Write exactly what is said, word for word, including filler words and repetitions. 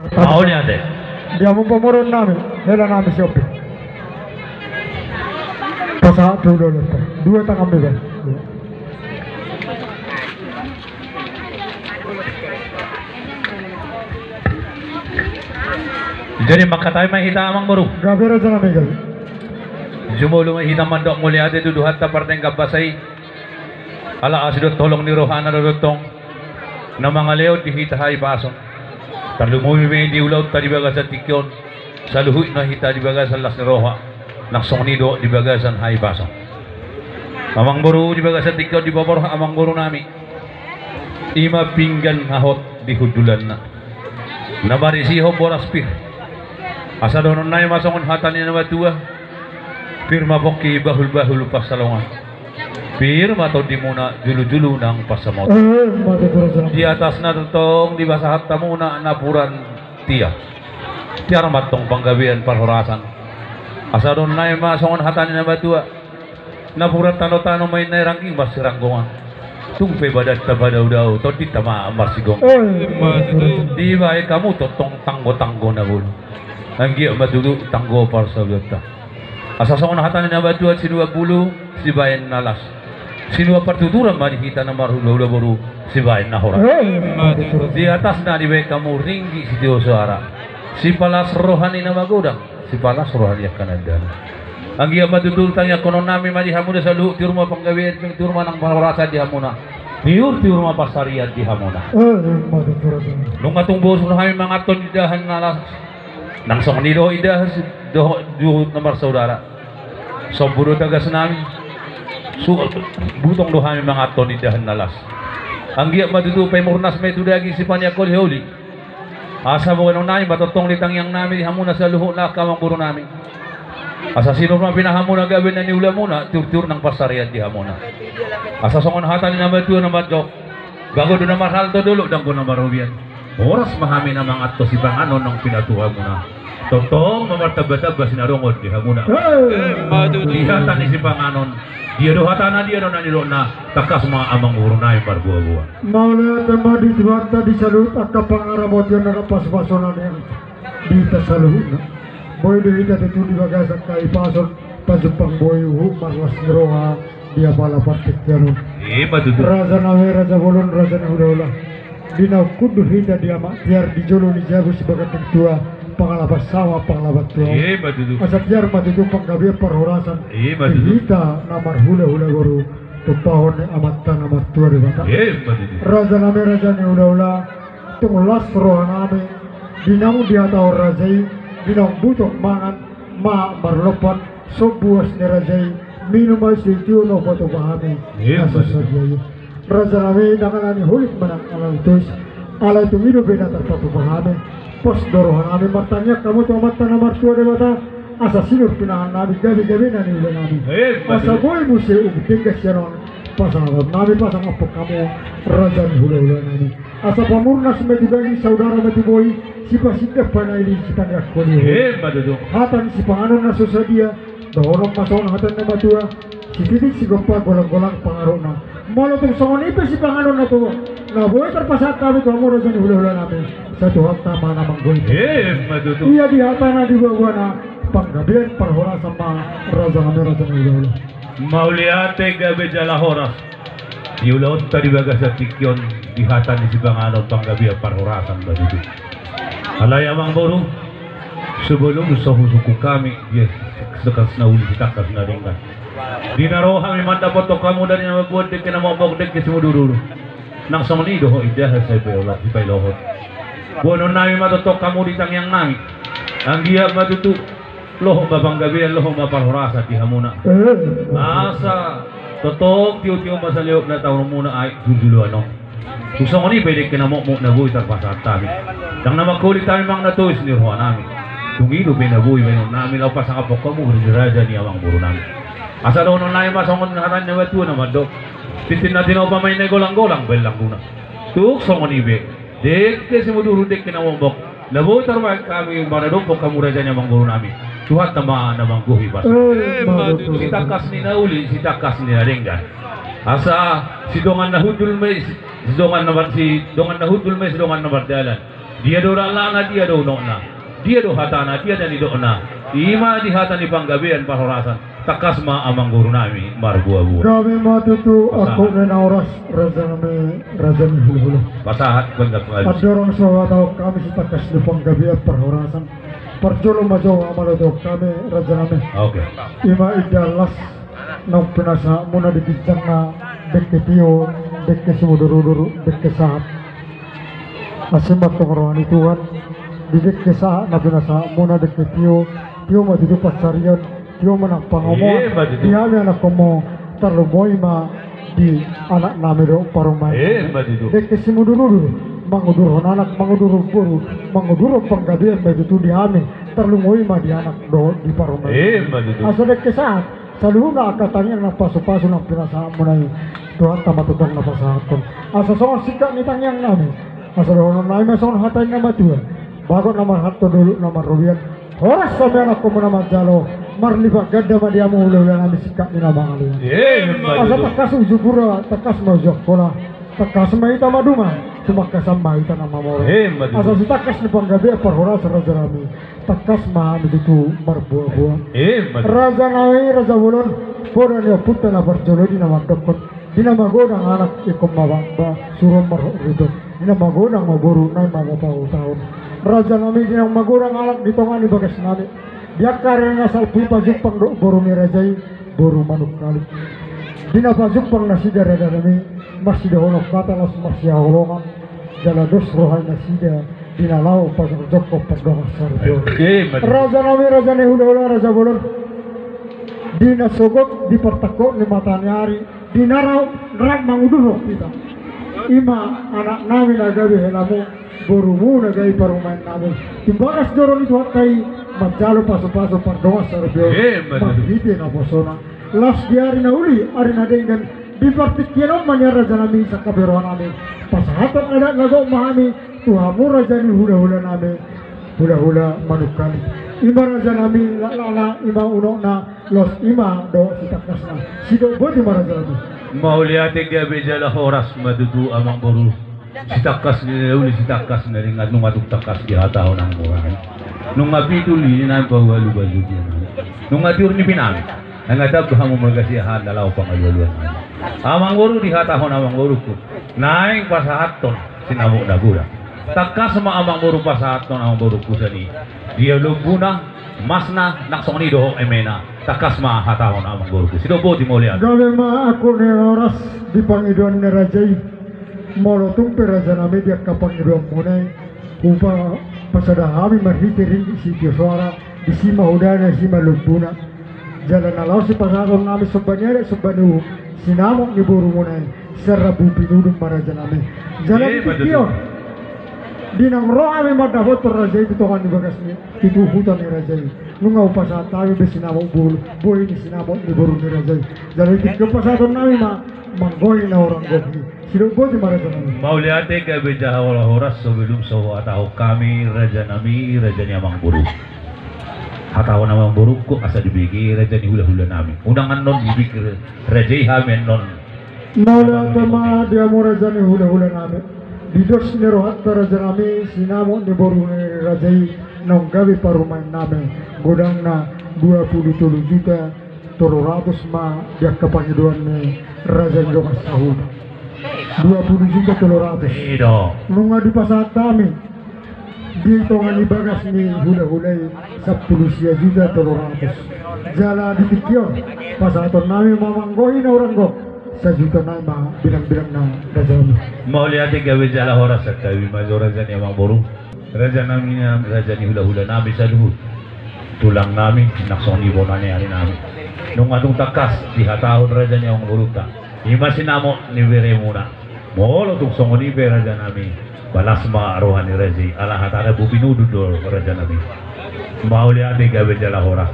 Mauliate. Di hamu pamoruon nami, hela nami si Opi. Pasahat tu dua letter. Dua tangan bebas. Jadi mangkatai ma hita amang boru. Gabe raja nami gabe. Jumolo ma hita mandok mauliate tu Tuhanta pardenggan basa i. Ala asi dohot holong ni rohana do tongtong na mangalehon di hita hahipason. Tarlumobi ma i di ulaonta di bagasan tingki on. Saluhutna hita di bagasan las ni roha. Nang songon i do di bagasan hahipason. Amang boru di bagasan tingki on di paborhat amang boru nami. Ima pinggan na hot di hundulanna. Na marisihon boras pir. Asa dohonon nami ma songon hata ni na matua. Pir ma pongki bahul-bahul pansalongan. Pir ma tondimuna julu-julu nang pansamotan. Eh, mate terus. Di atasna tongtong dipasahat hamuna napuran tiar. Tiar ma tong panggabean parhorasan. Asa dohonon nami ma songon hata ni na matua. Napuran tano-tano ma inna i rangging marsiranggongan. Tung pe badanta padao-dao, tondinta ma marsigomgoman. Eh, mate terus. Dibahen hamu tongtong tanggo-tanggo na bolon. Anggiat ma tutu tanggo parsaulianta. Asa songon hata ni na matua sinuan bulu, sibahen na las. Sinuan partuturan ma di hita na marhula-hula boru, sibahen na horas. Eh, mate terus. Di atasna dibahen hamu ringgit sitio soara. Sipalas roha ni na magodang, sipalas roha ni angka na dao. Anggiat ma tutu tangiangkonon nami ma di hamuna saluhut tiur ma panggabean, tiur ma nang parhorasan di hamuna. Tiur, tiur ma pansarian di hamuna. Eh, mate terus. Nunga tung bosur hami manganhon indahan na las. Nang songon i do indahan dohot juhut na marsaudara. Sombu do tagas nami. Su-, butong do hami manganhon indahan na las. Anggiat ma tutu pemurnas ma i tu daging sipaneang holi-holi. Asa boanon nami ma tongtong di tangiang nami di hamuna saluhutna angka amang boru nami. Asa sinur ma pinahanmuna gabe na niulamuna, tiur-tiur nang pansarian di hamuna. Asa songon hata ni na matua na mandok. Bagot do na marhalto, dolok danggo na marrobean. Horas ma hami na manganhon sipanganon nang pinatuhamuna. Tongtong ma martamba-tamba sinadongan di hamuna. Eh, mate terus. Di hata ni sipanganon. Dia do hatana, dia do na nidokna. Tangkas ma amang boru nami marboa-boa. Mauliate ma di Tuhanta di saluhut angka pangaramotion na pasu-pasu na di hita saluhutna. Boi do hita tutu di bagasan hahipason pajumpang boi huhut marlas ni roha. Di apala partingkian on. Ima tutu. Raja nami, raja bolon, raja ni hula-hula. Di naung hundul hita di amak tiar di jolo ni jabu si baganding tua, pangalapan sama, pangalapan tua. Ima tutu. Asa tiar ma tutu panggabean parhorasan. Ima tutu. Di hita na marhula-hula boru, tumpahon ni Amanta na martua Debata. Ima tutu. Raja nami, raja ni hula-hula, tung las roha nami, di naung dihatahon raja i, di naung butong mangan, ma marlompan, sombu as ni raja i, minum ma i sitio na huboto hami. Ima. Na so sadia i. Raja nami, ndang ala ni holik manang ala ni tois. Alai tung i dope na tarpatupa hami. Pos do roha nami martangiang hamu tu Amanta na martua Debata. Asa sinur pinahan nami gabe-gabe na niula nami. Ima. Asa boi muse umbuk denggan sian on. Pasahaton nami pasangaphon hamu raja ni hula-hula nami. Asa pamurnas ma i tu daging, saudara ma i tu boi, sipasindak panaili sipaneang holi-holi. Ima tutu. Hata ni sipanganon na so sadia, dohonon ma songon hata ni na matua, sititik sigompa golang-golang pangarahutna. Molo tung songon i pe sipanganon na tutu, na boi tarpasahat hami tu hamu raja ni hula-hula nami, sai Tuhanta ma na manggohi. Ima tutu. Ia di hatana di boa-boana, panggabean parhorasan ma raja nami raja ni hula-hula. Mauliate gabe jala horas. Di ulaonta di bagasan tingki on di hata ni sipanganon panggabean parhorasan ma tutu. Alai amang boru, sebelum so husungkun hami, di tangkas na uli, di tangkas na denggan. Di na ro hami mandapothon hamu dari na mamboan dengke na mokmok, dengke simudur-udur. Nang songon i dohot indahan sai pailohot, sai pailohot. Boanon nami ma tongtong hamu di tangiang nami. Anggiat ma tutu lohot ma panggabean, lohot ma parhorasan di hamuna. Eh. Asa tongtong tio-tio ma salehon na taononmuna aek tu joloan on. Tung songon i pe dengke na mokmok na boi tarpasahat hami. Ndang na mangholit hami manang na tois ni roha nami. Tung i dope na boi baenon nami laho pasangaphon hamu raja ni amang boru nami. Asa dohonon nami ma songon hata ni na matua na mandok. Tintin na tinopa ma inna i, golang-golang baen langguna. Tung songon i pe. Dengke simudur-udur, dengke na mokmok. Na boi tarbahen hami maradophon hamu raja ni amang boru nami. Tuhanta ma na manggohi pas. Eh, ima tutu. Sitangkas ni na uli, sitangkas ni na denggan. Asa sidongan na hundul ma i, sidongan na mar-, sidongan na hundul ma i, sidongan na mardalan. Dia do laklakna, dia do unokna, dia do hatana, dia do nidokna. I ma di hata ni panggabean parhorasan. Tangkas ma amangboru nami marboaboa. Gabe ma tutu pasahat. Angkup ni na horas, raja nami, raja ni hulahula. Pasahat panggabean. Andorang so huhatahon hami sitangkas ni panggabean parhorasan, parjolo ma jo huhamalotohon hami, raja nami. Oke. I ma indahan las naung pinasahatmuna di ginjangna dengke tio, dengke simudurudur, dengke sahat. Asi ma antong roha ni Tuhan, di dengke sahat na pinasahatmuna, dengke tio, tio ma tutu pansarian, tio ma nang pangomoan. Emma tutu. Di hami anakkonmu, tarlumobi ma di anak nami dohot parumaen. Emma tutu. Dengke simudurudur, mangudurhon anak, mangudurhon boru, mangudurhon panggabean ma tutu di hami, tarlumobi ma di anak dohot di parumaen. Emma tutu. Asa dengke sahat, saluhutna angka tangiang na pasupasu na pinasahatmuna i, Tuhanta ma tutu na pasahathon. Asa songon singkat ni tangiang nami, asa dohonon nami ma songon hata ni na matua: Bagot na marhalto, dolok na marrobean, horas hami anakkonmuna manjalo, marlipat ganda ma di hamu hulahula nami singkat ni na mangalean. Emma tutu. Asa tangkas uju pura, tangkas ma uju angkola, tangkas ma hita maduma, tumangkasan ma hita na mamora. Emma tutu. Asa sitangkas ni panggabean parhorasan, raja nami, tangkas ma hami tutu marboaboa. Emma tutu. Raja nami, raja bolon, poda ni ompunta na parjolo di na mandokkon: Di na magodang anak ingkon ma bamba, suruon marhot riton. Di na magodang ma boru, naeng ma pahuthon. Raja nami, di na magodang anak di tonga ni bagas nami, di angka ari na salpu i pajumpang do boru ni raja i, boru Manungkalit. Di na pajumpang nasida, raja nami, marsidohonon hata, laos marsihaholongan, jala dos roha ni nasida di na laho pajongjonghon pardongan saripeon. Emma tutu. Raja nami, raja ni hulahula, raja bolon, di na sogot di partangkok ni mata ni ari, di na rap, rap mangudurhon hita, i ma anak nami na gabe helamu, borumu na gabe parumaen nami, tu bagas joro ni Tuhanta i, manjalo pasupasu pardongan saripeon. Emma tutu. Marhite naposona, laos di ari na uli, ari na denggan, di partingkian on ma nian, raja nami, sangkap ni roha nami, pasahathon adat na gok ma hami tu hamu, raja ni hulahula nami, hulahula Manungkalit. I ma, raja nami, laklakna, i ma unokna, laos i ma dohot sitangkasna. Sidok boti ma, raja nami. Mauliate, gabe jala horas ma tutu, amangboru. Sitangkas ni na uli, sitangkas ni na ringan, nunga tung tangkas dihatahon amangboru. Nunga pitu lili nami, pahualu baju dia nami. Nunga tiur ni pinami. Nunga tamba hamu marga Siahaan na laho pangalualuan nami. Amangboru, dihatahon amangborungku, naeng pasahathon sinamot na godang. Tangkas ma amangboru pasahathon amangborungku sian i. Dia lombuna, masna, nang songon i dohot emena. Tangkas ma hatahon amangborungku. Sidok boti, mauliate. Gabe ma angkup ni na horas di pangidoan ni raja i. Molo tung pe, raja nami, di angka pangidoanmuna i, hupa, pasada hami marhite ringgit sitio soara, disi ma hudana, disi ma lombuna. Jala na laos sipasahaton nami somba ni adat, somba ni uhum, sinamot ni borumuna i, sian rambu pinudun ma, raja nami. Jala di tingki on, di naung ro hami mandapothon raja i tu tonga ni bagas ni, tu, tu huta ni raja i, nunga hupasahat hami be sinamot boru, boi ni sinamot ni boru ni raja i. Jala di tingki on pasahaton nami ma manggohi na hurang gok i. Sidok boti ma, raja nami. Mauliate, gabe jala horas. Sebelum so huhatahon hami, raja nami, raja ni amangboru, hatahon amangborungku asa dibege raja ni hulahula nami. Unang annon dipikir raja i hami annon. Mauliate ma di hamu, raja ni hulahula nami. Di dos ni rohanta, raja nami, sinamot ni boru ni raja i naung gabe parumaen nami, godangna dua pulu tolu juta tolu ratus ma di angka pangidoan ni raja ni dongan sahuta. Dua pulu juta tolu ratus. I do. Nunga dipasahat hami di tonga ni bagas ni hulahula i sampulu sia juta tolu ratus. Jala di tingki on pasahaton nami ma manggohi na hurang gok, sajuta nai ma bilangbilangna, raja nami. Mauliate, gabe jala horas. Santabi ma jo, raja ni amangboru, raja nami, raja ni hulahula nami saluhut, tulang nami, nang songon i bona ni ari nami. Nunga tung tangkas dihatahon raja ni amangborunta, i ma sinamot ni beremuna. Molo tung songon i pe, raja nami, balas ma roha ni raja i, ala hatana rambu pinudun do, raja nami. Mauliate, gabe jala horas.